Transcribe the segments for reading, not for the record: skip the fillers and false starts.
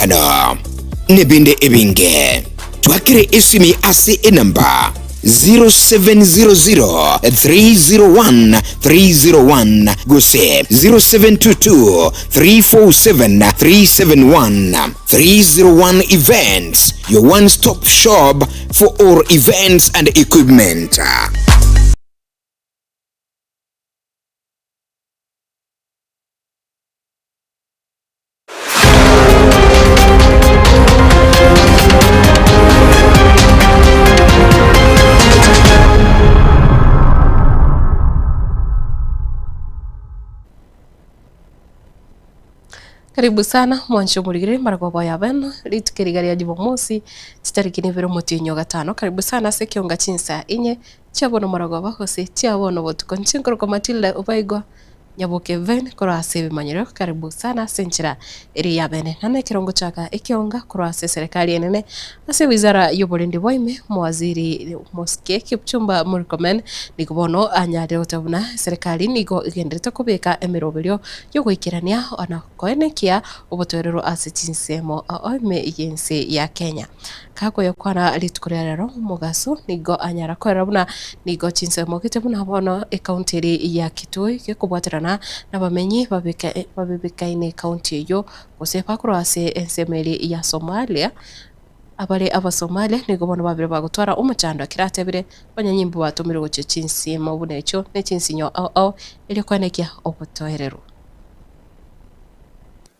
emesangererekano, nebinde ebinge. Twakere esimi ase enamba 0700 301 301 gose 0722 347 371. 301 Events, your one stop shop for all events and equipment. Karibu sana mwanche omorigere maragoba ya beno rituko eriga ria Jumamosi chitariki nibere omotienyi o gatano karibu sana ase ekionga chinsa inye chia bono maragoba gose chia bono botuko inche nkorokwa Matilda Obaigwa Nyaboke Ven korwa ase ebimanyero karibu sana ase enchera ere ya bene na nekero ngochaka ekionga korwa ase eserekari enene ase wizara y'oborendi bwa ime omowaziri Mosike Kipchumba Murkomen nigo bono anyarire goteba buna eserekari nigo egenderete kobeka emeroberio y'ogoikerania na koenekia obotoereru ase chinsemo ime y'ense ya Kenya. Kagoyokwana rituko ria rero omogaso nigo anyara korera buna nigo chinsemo gete buna bono ekaunti eri ya Kitui gekobwaterana nabamenyi babebekaine ekaunti eyio gose bakorwa ase ensemo eri ya Somalia. Abare Abasomalia nigo bono babire bagotwara omochando ekero atebire abanyanyimbo batomirwe gochia chinsemo buna echio ne chinsinyo ao ao erio koenekia obotoereru.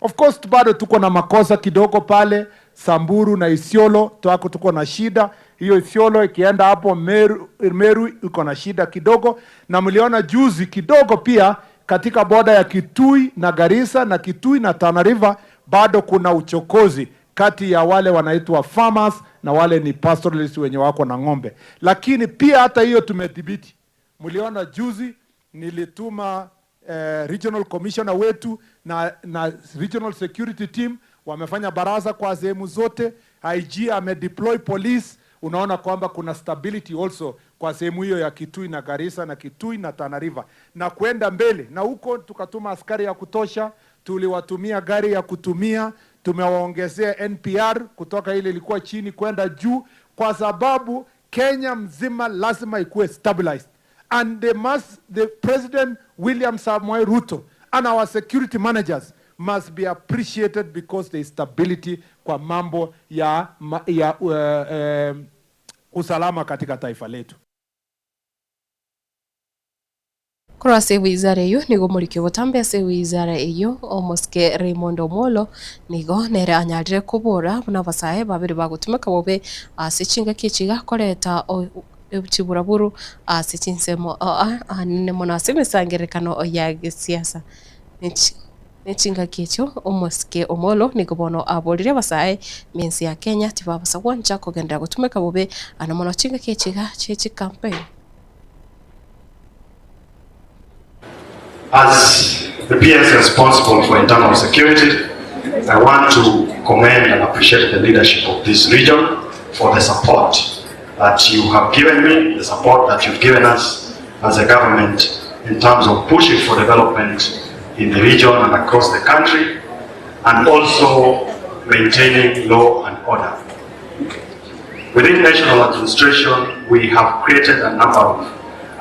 Of course bado tuko na makosa kidogo pale Samburu na Isiolo twako tuko na shida hiyo. Isiolo ikienda hapo Meru, Meru iko na shida kidogo, na mliona juzi kidogo pia katika boda ya Kitui na Garissa na Kitui na Tana River bado kuna uchokozi kati ya wale wanaitwa farmers na wale ni pastoralists wenye wako na ng'ombe, lakini pia hata hiyo tumedhibiti. Mliona juzi nilituma eh, regional commissioner wetu na, na regional security team wamefanya baraza kwa sehemu zote. IG amedeploy police. Unaona kwamba kuna stability also kwa sehemu hiyo ya Kitui na Garissa na Kitui na Tana River na kwenda mbele, na huko tukatuma askari ya kutosha, tuliwatumia gari ya kutumia, tumewaongezea NPR kutoka ile ilikuwa chini kwenda juu, kwa sababu Kenya mzima lazima ikuwe stabilized and they must, the President William Samoei Ruto and our security managers must be appreciated because there is stability kwa mambo ya, ya uh, uh, usalama katika taifa letu. Korwa ase ewizara eyio nigo omoriki botambe ase ewizara eyio omosike Raymond Omolo nigo nere anyarire kobora buna abasae babere bagotumeka bobe ase chingaki echi iga koreta chiburaburu ase chinsemo anene mono ase emesangererekano ya gesiasa. Ne chingaki echio omosike Omolo nigo bono aborire abasae b'ense ya Kenya tibabasa gwancha kogenderera gotumeka bobe ande mono chingaki echi iga chie chicampaign. As the PS responsible for internal security, I want to commend and appreciate the leadership of this region for the support that you have given me, the support that you've given us as a government in terms of pushing for development in the region and across the country, and also maintaining law and order. Within national administration, we have created a number of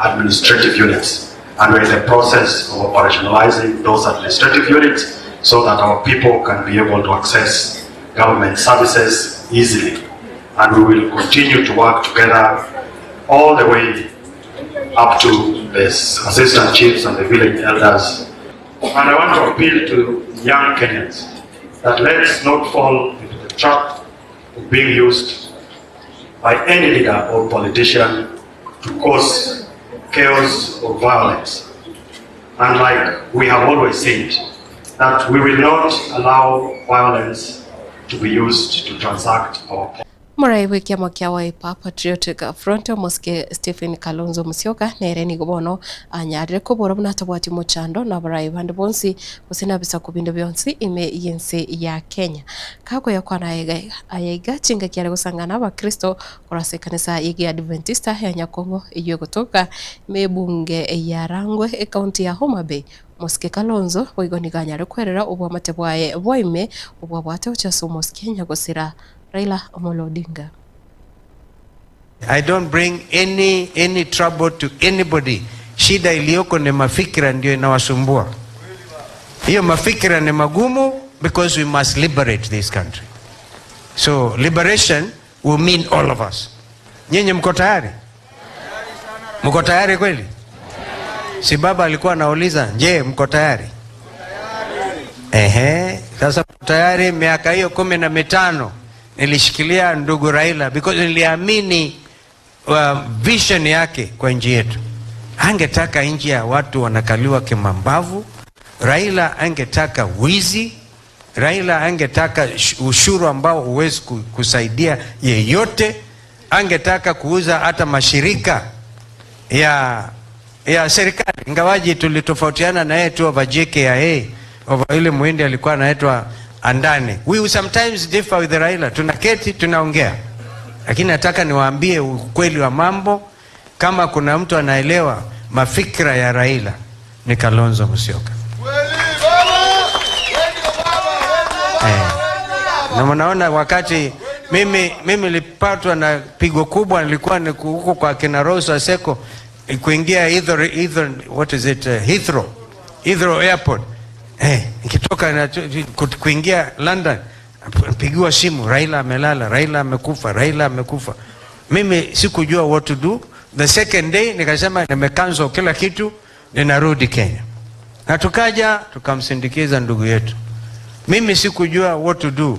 administrative units, and we're in the process of operationalizing those administrative units so that our people can be able to access government services easily. And we will continue to work together all the way up to the assistant chiefs and the village elders. And I want to appeal to young Kenyans that let's not fall into the trap of being used by any leader or politician to cause chaos or violence. And like we have always said, that we will not allow violence to be used to transact our politics. Omorai bw'ekiama kia Wiper Patriotic Front omosike Stephen Kalonzo Musyoka nere nigo bono anyarire kobora buna atabwati mochando nabarai bande bonsi gose nabisaku binde bionsi ime y'ense ya Kenya. Kagoyakwana ayaiga chingaki are gosangana abakristo korwa ase ekanisa y'Egeadventista ya Nyakong'o eyio egotoka ime y'ebunge ya Rangwe ekaunti ya Homa Bay. Omosike Kalonzo boigo nigo anyare kwerera obwamate bwaye bwa ime obwabwate gochia ase omosike nyagosira Raila Amolo Odinga. I don't bring any any trouble to anybody. Shida iliyoko ni mafikira ndio inawasumbua. Hiyo mafikira ni magumu because we must liberate this country. So liberation will mean all of us. Nyinyi mko tayari? Mko tayari kweli? Si baba alikuwa anauliza, je, mko tayari? Ehe, sasa mko tayari. Miaka hiyo 15 nilishikilia ndugu Raila because niliamini vision yake kwa nchi yetu. Angetaka nchi ya watu wanakaliwa kimambavu. Raila angetaka wizi. Raila angetaka ushuru ambao huwezi kusaidia yeyote. Angetaka kuuza hata mashirika ya serikali, ingawaji tulitofautiana na yeye tu over JKIA, over ile muhindi alikuwa anaitwa Andani. We sometimes differ with Raila, tunaketi tunaongea, lakini nataka niwaambie ukweli wa mambo. Kama kuna mtu anaelewa mafikra ya Raila ni Kalonzo Musyoka. Na mnaona wakati mimi nilipatwa na pigo kubwa, nilikuwa ni huko kwa kina Rose Aseko kuingia Heathrow, Heathrow, what is it, Heathrow, Heathrow Airport. Nikitoka na kuingia London, pigiwa simu, Raila amelala, Raila amekufa, Raila amekufa. Mimi sikujua what to do. The second day nikasema nimecancel kila kitu, ninarudi Kenya. Na tukaja tukamsindikiza ndugu yetu. Mimi sikujua what to do.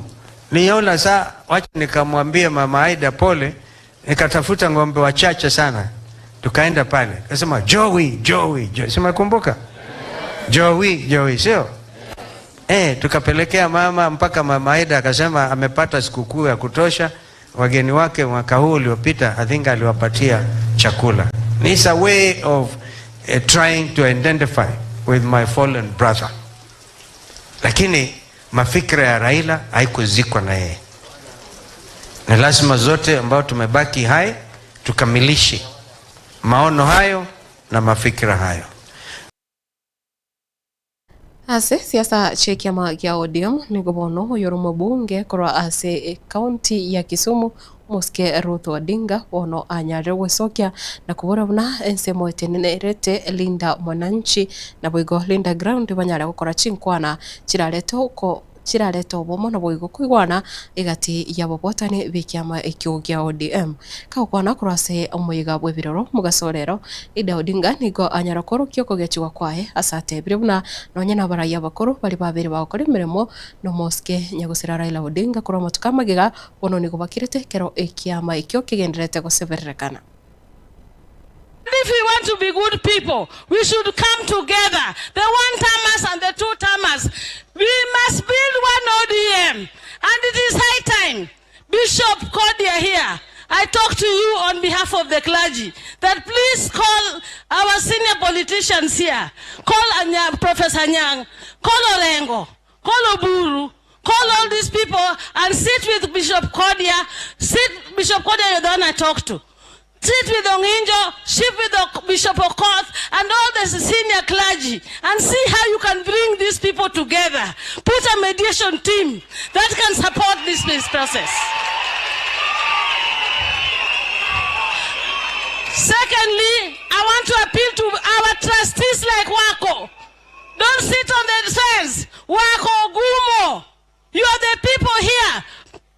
Niona saa wacha nikamwambia mama Aida pole, nikatafuta ng'ombe wachache sana. Tukaenda pale. Akasema Joey, Joey, Joey. Si mnakumbuka? Joey, Joey, sio? Tukapelekea mama mpaka mama Aida akasema amepata sikukuu ya kutosha. Wageni wake mwaka huu uliopita I think aliwapatia chakula. It's a way of trying to identify with my fallen brother. Lakini mafikra ya Raila haikuzikwa na yeye. Ni lazima zote ambao tumebaki hai tukamilishe maono hayo na mafikra hayo. Ase siasa chi'ekiama gia ODM nigo bono oyoro omobunge korwa ase ekaunti ya Kisumu Mosike Ruth Odinga bono anyarire gwesokia na kobora buna ensemo etenenerete Linda Mwananchi na boigo Linda Ground banyare gokora chinkwana chirarete oko chirarete obomo na boigo koigwana egati ya bobwatani b'ekiama ekio gia ODM. Kagokwana korwa ase omoyiga bw'ebiroro mogaso rero Ida Odinga nigo anyara korokia okogechigwa kwaye ase atebire buna nonye na abarai abakoro bari babere bagokora emeremo na omosike nyagosira Raila Odinga korwa amatuko amagega bono nigo bakirete ekero ekiama ekio kegenderete gosebererekana. If we want to be good people, we should come together. The one-termers and the two-termers. We must build one ODM. And it is high time. Bishop Kodia here, I talk to you on behalf of the clergy, that please call our senior politicians here. Call Anyang, Professor Anyang, call Orengo, call Oburu, call all these people and sit with Bishop Kodia. Sit, Bishop Kodia, you're the one I talk to. Sit with Onginjo, sit with Bishop Okoth, and all the senior clergy, and see how you can bring these people together. Put a mediation team that can support this peace process. Secondly, I want to appeal to our trustees like Wako. Don't sit on the fence. Wako Gumo, you are the people here.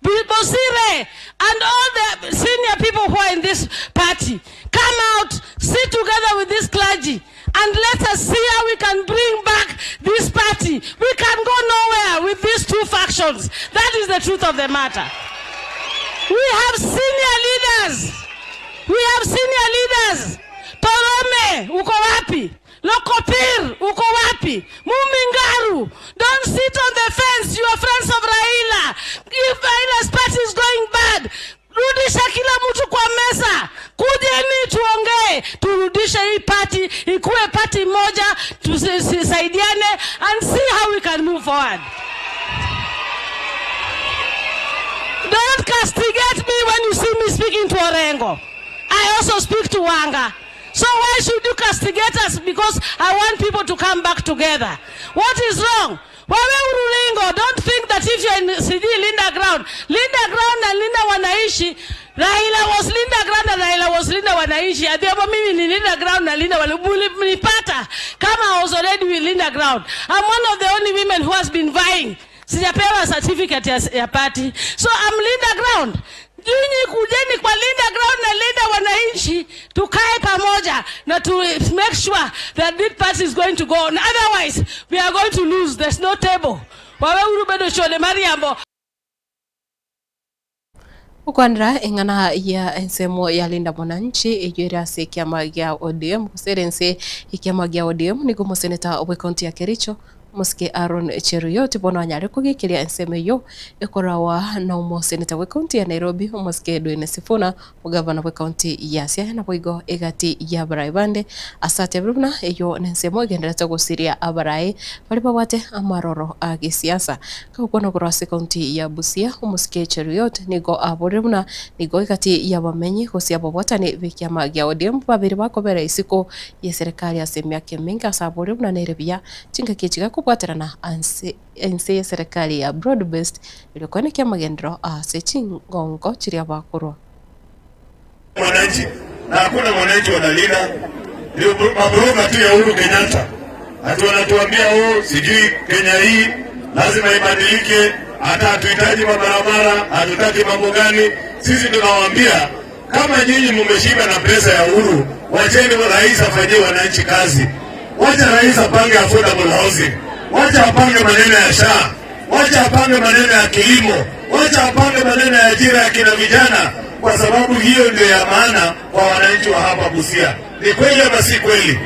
Bosire and all the senior people who are in this party, come out, sit together with this clergy, and let us see how we can bring back this party. We can go nowhere with these two factions. That is the truth of the matter. We have senior leaders. We have senior leaders. Torome, uko wapi? Lokopir, uko wapi? Mumingaru, don't sit on the fence. You are friends of Raila. If Raila's party is going bad, Don't castigate me when you see me speaking to Orengo. I also speak to Wanga. So why should you castigate us because I want people to come back together? What is wrong? Wewe Ururingo, don't think that if you're in CD Linda Ground, Linda Ground na Linda Wanaishi, Raila was Linda Ground na Raila was Linda Wanaishi. Adhiambo mimi ni Linda Ground na Linda mlipata kama I was already with Linda Ground. I'm one of the only women who has been vying. Sijapewa certificate ya, ya party. So I'm Linda Ground. Nyinyi kujeni kwa Linda Ground na Linda Wananchi, tukae pamoja na to make sure that this party is going to go on. Otherwise, we are going to lose. There's no table. Wawe urubedo chode Mariambo. Gokwanera eng'ana ya ensemo ya Linda Mwananchi eyio ere ase ekiama gia ODM gose ere ense ekiama gia ODM nigo omoseneta bw'ecounty ya Kericho Omosike Aaron Cheruiyot bono anyare kogekeria ensemo eyio ekorawa na omoseneta bw'ecounty ya Nairobi Omosike Edwin Sifuna Omogavana bw'ecounty ya Siaya naboigo egati y'abarai bande ase atebire buna eyio nensemo egendererete gosiria abarai baria babwate amaroro a gesiasa. Kagokwana korwa ase ecounty ya Busia, Omosike Cheruiyot nigo aborire buna nigo egati y'abamenyi gose ababwatani b'ekiama gia ODM babere bakobera isiko y'eserekari ase emiaka emenge ase aborire buna nere buya chingaki echi gakobwaterana anse ense y'eserekari ya Broad Based erio koenekia amagenderero ase chingongo chiria bakorwa. Mwananchi na hakuna mwananchi wanalinda, ndio mabroka tu ya Uhuru Kenyatta ati wanatuambia oh, sijui Kenya hii lazima ibadilike, hata hatuhitaji mabarabara, hatutaki mambo gani. Sisi tunawaambia kama nyinyi mmeshiba na pesa ya Uhuru, wacheni rais afanyie wananchi kazi. Wacha rais apange affordable housing, wacha apange maneno ya SHA, wacha apange maneno ya kilimo, wacha apange maneno ya ajira ya kina vijana, kwa sababu hiyo ndio ya maana kwa wananchi wa hapa Busia. Ni kweli ama si kweli?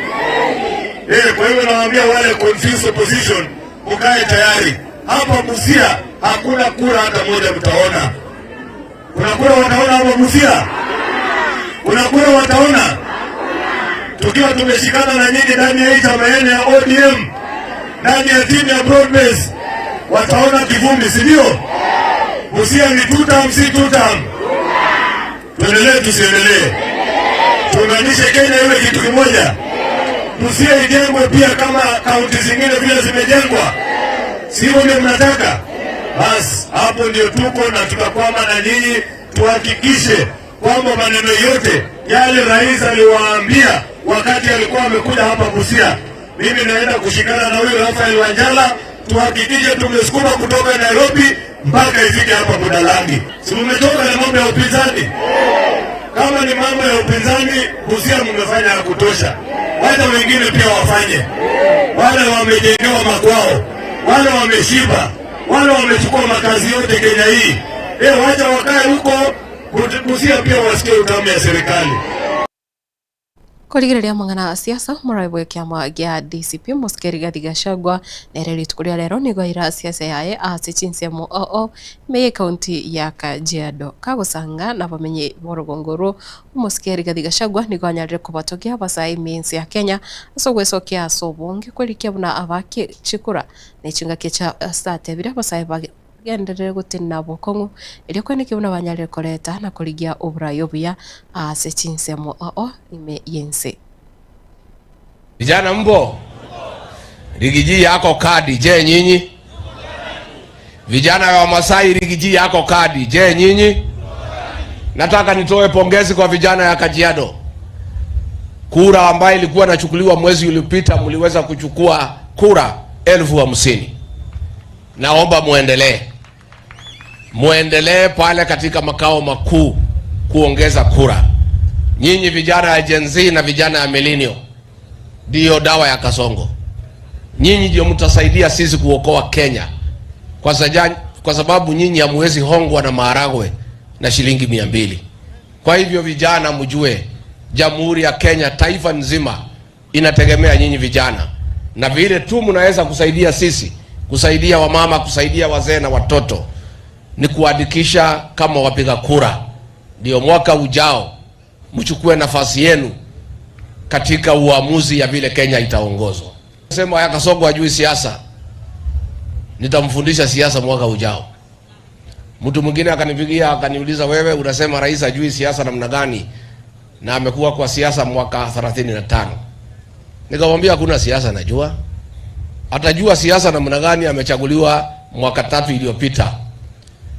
Eh, kwa hivyo nawaambia wale confused opposition, mkae tayari. Hapa Busia hakuna kura hata moja mtaona. Kuna kura wataona hapa Busia? Kuna kura wataona? Tukiwa tumeshikana na nyinyi ndani ya hii chama yenu ya ODM, ndani ya timu ya broad base, wataona kivumbi, si ndio? Busia ni two term, si two term? Tuendelee tusiendelee? Tuunganishe Kenya iwe kitu kimoja. Busia ijengwe pia kama kaunti zingine vile zimejengwa, sivyo? Ndio mnataka? Basi hapo ndio tuko na tutakwama na nyinyi, tuhakikishe kwamba maneno yote yale rais aliwaambia wakati alikuwa amekuja hapa Busia, mimi naenda kushikana na huyu Rafael Wanjala, tuhakikishe tumesukuma kutoka Nairobi mpaka ifike hapa Budalangi. Si mmetoka na mambo ya upinzani? Kama ni mambo ya upinzani, Busia mmefanya ya kutosha, wacha wengine pia wafanye. Wale wamejengewa makwao, wale wameshiba, wale wamechukua makazi yote Kenya hii, eh, wacha wakae huko Busia pia wasikie utamu ya serikali. Korigereria amang'ana a siasa, omorai bw'ekiama gia DCP Omosike Rigathi Gachagua nere rituko ria rero nigo aira siasa yaye ase chinsemo oo ime y'ecounty ya Kajiado. Kagosanga nabamenyi b'orogongo orwo, Omosike Rigathi Gachagua nigo anyarire kobatogia abasae ime y'ense ya Kenya ase ogwesokia ase obonge kwerikia buna abake chikura ne chingaki chia ase atebire abasae bagenderere gotenena bokong'u erio kweneki buna banyarire koreta na korigia oborai obuya ase chinsemo oo ime y'ense. Vijana mpo? Riggy G yako kadi, je nyinyi? Vijana wa Masai, Riggy G yako kadi, je nyinyi? Nataka nitoe pongezi kwa vijana ya Kajiado. Kura ambayo ilikuwa inachukuliwa mwezi uliopita, mliweza kuchukua kura 50,000. Naomba muendelee, muendelee pale katika makao makuu kuongeza kura. Nyinyi vijana ya Gen Z na vijana ya millennial ndiyo dawa ya Kasongo. Nyinyi ndio mtasaidia sisi kuokoa Kenya kwa, saja, kwa sababu nyinyi hamuwezi hongwa na maharagwe na shilingi 200. Kwa hivyo vijana, mjue Jamhuri ya Kenya, taifa nzima inategemea nyinyi vijana, na vile tu mnaweza kusaidia sisi, kusaidia wamama, kusaidia wazee na watoto ni kuandikisha kama wapiga kura, ndio mwaka ujao mchukue nafasi yenu katika uamuzi ya vile Kenya itaongozwa. Sema ya Kasongo hajui siasa, nitamfundisha siasa mwaka ujao. Mtu mwingine akanipigia akaniuliza, wewe unasema rais hajui siasa namna gani na amekuwa kwa siasa mwaka 35. Nikamwambia hakuna siasa najua. Atajua siasa namna gani? Amechaguliwa mwaka tatu iliyopita,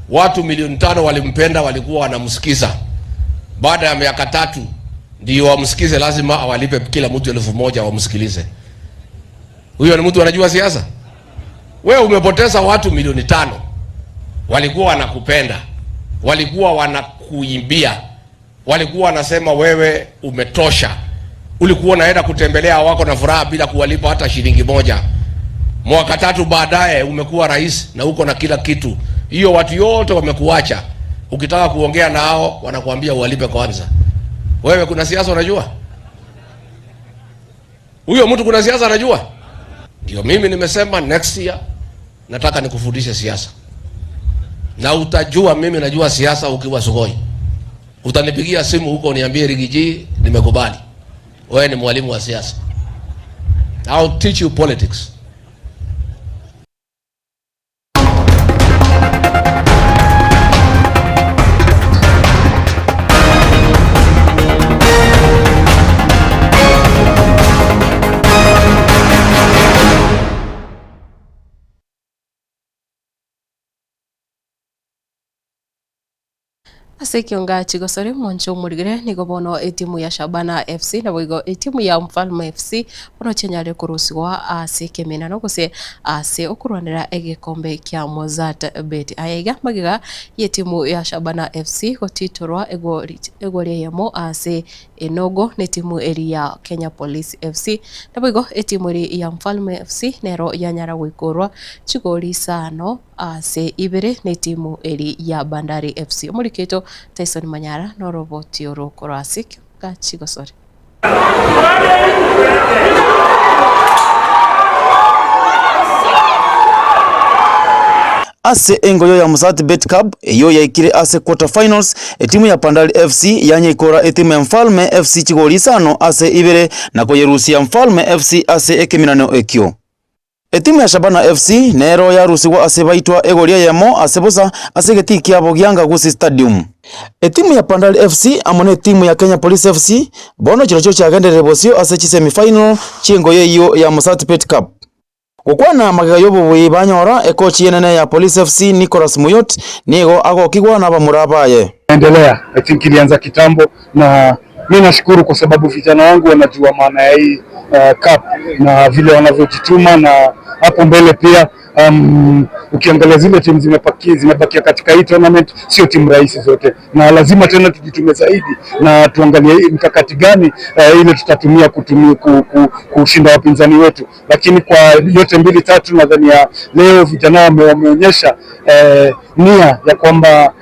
watu milioni tano walimpenda, walikuwa wanamsikiza. Baada ya miaka tatu ndio wamsikize, lazima awalipe kila mtu elfu moja wamsikilize. Huyo ni mtu anajua siasa? Wewe umepoteza watu milioni tano, walikuwa wanakupenda, walikuwa wanakuimbia, walikuwa wanasema wewe umetosha. Ulikuwa unaenda kutembelea wako na furaha bila kuwalipa hata shilingi moja. Mwaka tatu baadaye umekuwa rais na uko na kila kitu. Hiyo watu yote wamekuacha. Ukitaka kuongea nao wanakuambia uwalipe kwanza. Wewe kuna siasa unajua? Huyo mtu kuna siasa anajua? Ndio mimi nimesema next year nataka nikufundishe siasa, na utajua mimi najua siasa ukiwa Sugoi. Utanipigia simu huko uniambie, Riggy G, nimekubali wewe ni mwalimu wa siasa. I'll teach you politics. Ase ekionga chigosori omonche omorigere nigo bono etimu ya Shabana FC naboigo etimu ya Mfalme FC bono chianyare korusigwa ase ekemenano gose ase okorwanera egekombe kia Mozzart Bet. Aya iga magega y'etimu ya Shabana FC gotitorwa egori egori eyemo ase enogo netimu eria ya Kenya Police FC naboigo etimu eria ya Mfalme FC nero yanyara goikorwa chigori isano Ase ibere netimu eri ya Bandari FC. Omoriki oito Tyson Manyara noroboti oro korwa ase ekiombe chigosori. Ase engoyo ya Mozzart Bet Cup eyio yaikire ase quarter finals, etimu ya Bandari FC yanyeikora etimu ya Mfalme FC chigori isano ase ibere na koyerusia Mfalme FC ase ekeminaneo ekio. Etimu ya Shabana FC nero yarusigwa ase baitwa egori eyemo ase bosa ase egetii kiabo gia Ngagusi Stadium. Etimu ya Bandari FC amo netimu ya Kenya Police FC bono chirochio chiagenderire bosio ase chisemi final chi'engoyo eyio ya Mozzart Bet Cup. Gokwana magega y'obobui banyora, ekochi enene ya Police FC Nicholas Muyot nigo agokigwa nabamura baye. Endelea, I think ilianza kitambo na mi nashukuru kwa sababu vijana wangu wanajua maana ya hii uh, cup na vile wanavyojituma na hapo mbele pia um, ukiangalia zile timu zimepakia zimebakia katika hii tournament sio timu rahisi zote, na lazima tena tujitume zaidi na tuangalie mkakati gani uh, ile tutatumia kutumia ku, ku, kushinda wapinzani wetu, lakini kwa yote mbili tatu, nadhani ya leo vijana wameonyesha eh, nia ya kwamba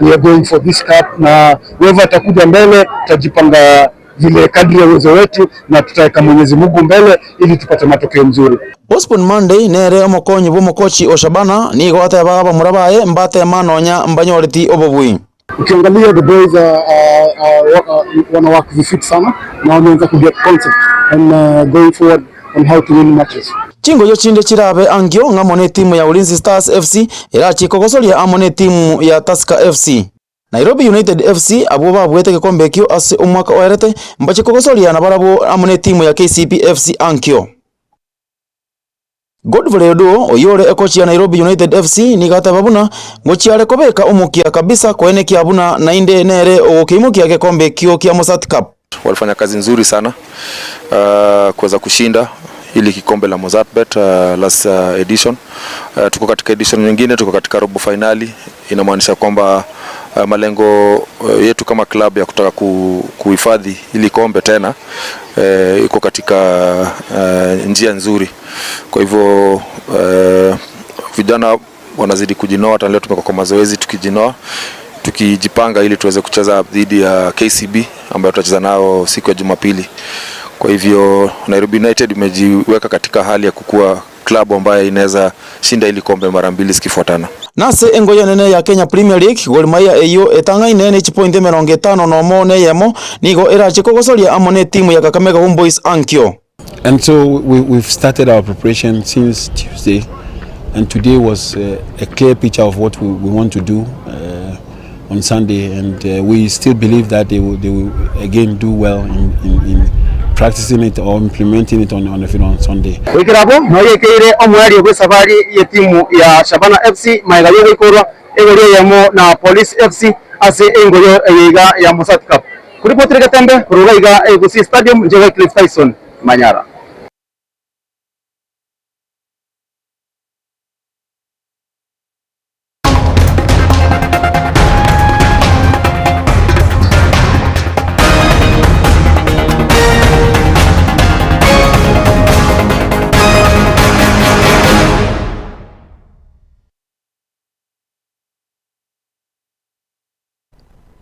we are going for this cup, na whoever atakuja mbele tutajipanga vile kadri ya uwezo wetu na tutaweka Mwenyezi Mungu mbele ili tupate matokeo mzuri. Osborne Monday nere omokonyi bw'omokochi o Shabana nigo atebaga abamura baye mbatema nonya mbanyoreti obobui. Ukiangalia the boys uh, uh, uh, wana work vifit sana na wameanza ku get concept and uh, going forward on how to win matches. Chingoyo chinde chirabe ankio ng'amo netimu ya Ulinzi Stars FC erachie kogosoria amo netimu ya Tusker FC. Nairobi United FC abwo babuete egekombe ekio ase omwaka oerete mbache kogosoria nabarabwo amo netimu ya KCB FC ankio. Godfrey Oduor oyio ore ekochi ya Nairobi United FC nigo ateba buna ngochia are kobeka omokia kabisa koenekia buna naende nere ogokeimokia egekombe ekio kia Mozzart Cup. Walifanya kazi nzuri sana uh, kuweza kushinda hili kikombe la Mozzartbet uh, last uh, edition. Uh, tuko katika edition nyingine, tuko katika robo finali. Inamaanisha kwamba uh, malengo uh, yetu kama club ya kutaka ku, kuhifadhi hili kombe tena uh, iko katika uh, njia nzuri. Kwa hivyo uh, vijana wanazidi kujinoa. Hata leo tumekuwa kwa mazoezi tukijinoa tukijipanga ili tuweze kucheza dhidi ya KCB ambayo tutacheza nao siku ya Jumapili. Kwa hivyo Nairobi United imejiweka katika hali ya kukua klabu ambayo inaweza shinda ili kombe mara mbili zikifuatana. Nase engoyo enene ya Kenya Premier League, Gor Mahia eyio etang'aine ne chipointi emerongo etano nomo na eyemo nigo erache kogosoria amo ne etimu ya Kakamega Homeboyz ankio. And so we, we've started our preparation since Tuesday. And today was uh, a clear picture of what we, we want to do uh, on Sunday, and uh, we still believe that they will, they will again do well in, in, in practicing it or implementing it on, on the field on Sunday. Goikera abwo noyekeire omoerio bw'esabari y'etimu ya Shabana FC magega y'ogoikorwa egori eyemo na Police FC ase engoyo eye iga ya Mozzart Cup. Koripotire Getembe korwa iga iga Gusii Stadium inche Wycliffe Tyson Manyara.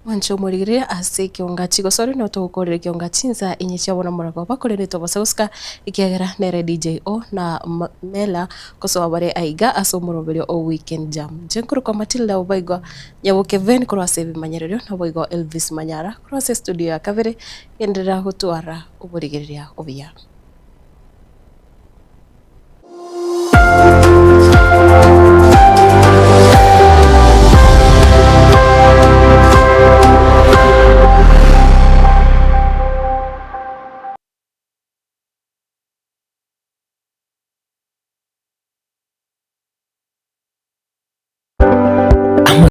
Mwanche omorigereria ase ekionga chigosori no togokorera ekionga chinsa inye chiabo na moragoba korende tobasa gosika ekiagera nere DJ O na Mela kosoa bare aiga ase omoroberio o Weekend Jam. Inche nkorokwa Matilda Obaigwa Nyaboke Ven korwa ase ebimanyererio naboigo Elvis Manyara korwa ase estudio ya kabere genderera gotwara oborigereria obuya.